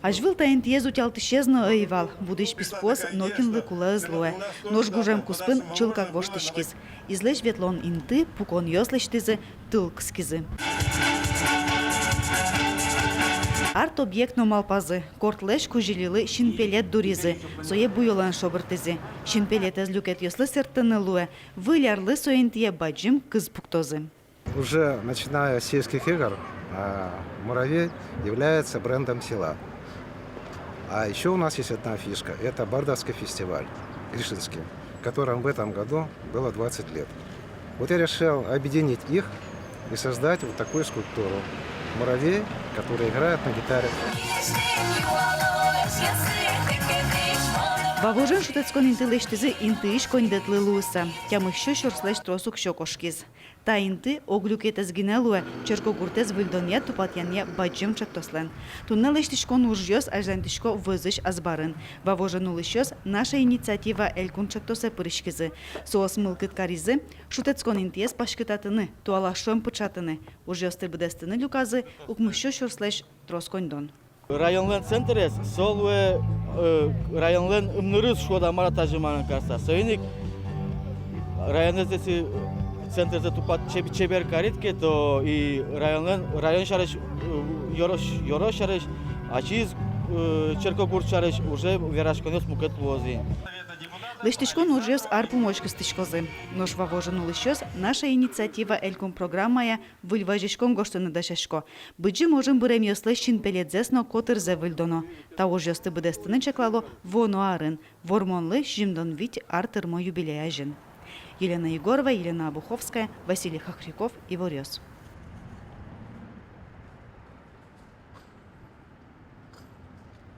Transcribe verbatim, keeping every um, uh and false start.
Азьвыл та интыез утялтӥсез но ӧй вал, будӥсь писпуос нокинлы кулэ ӧз луэ. Нош гужем куспын чылкак воштӥськиз. Излэсь ветлон инты пуконъёс лэсьтӥзы, тыл кыскизы. Арт-объект но малпазы. Кортлэсь кузьылилы синпелет дуризы, сое буёлэн шобыртӥзы. Синпелетэз люкетъёслы сэрттыны луэ, выль арлы со интые бадӟым кыз пуктозы. Уже начиная с сельских игр, а, муравей является брендом села. А ещё у нас есть одна фишка. Это Бардовский фестиваль Гришинский, которым в этом году было двадцать лет. Вот я решил объединить их и создать вот такую скульптуру. Муравей, который играет на гитаре. Вавожын шутэтскон инты лэсьтӥзы интыысь коньдэтлы луыса. Тямыссю сюрслэсь трос уксё кошкиз. Та инты ог люкетэз гинэ луэ черкогуртэз выльдонъя-тупатъянъя бадӟым ӵектослэн. Туннэ лэсьтӥськон ужъёс азьланьтӥсько вӧзысь азбарын. Вавожын улӥсьёс «Наша инициатива» элькун ӵектосэ пыриськизы. Соос мылкыд каризы шутэтскон интыез паськытатыны, туала шӧм пыӵатыны. Ужъёсты быдэстыны люказы укмыссю сюрслэсь трос коньдон. Районлэн центрез, со луэ, э, районлэн ымнырыз, шуод-а, мар-а, тазьы манын карыса. Соин ик районэз, если центрзэ тупат-, чеб-, чебер карид ке, то и районлэн, район сярысь, э, ёрос, ёрос сярысь, ачиз, э, черкогурт сярысь уже вераськонъёс мукет луозы. Лэсьтӥськон ужъёс ар пумозь кыстӥськозы. Нош Вавожын улӥсьёс «Наша инициатива» элькун программая выль вазиськон гожтыны дасясько. Быдӟым ожын быремъёслэсь синпелетсэс но котырзэс выльдоно. Та ужъёсты быдэстыны чаклало вуоно арын. Вормонлы сизьымдон вить ар тырмо юбилей азьын. Елена Егорова, Елена Обуховская, Василий Хохряков, «Иворъёс».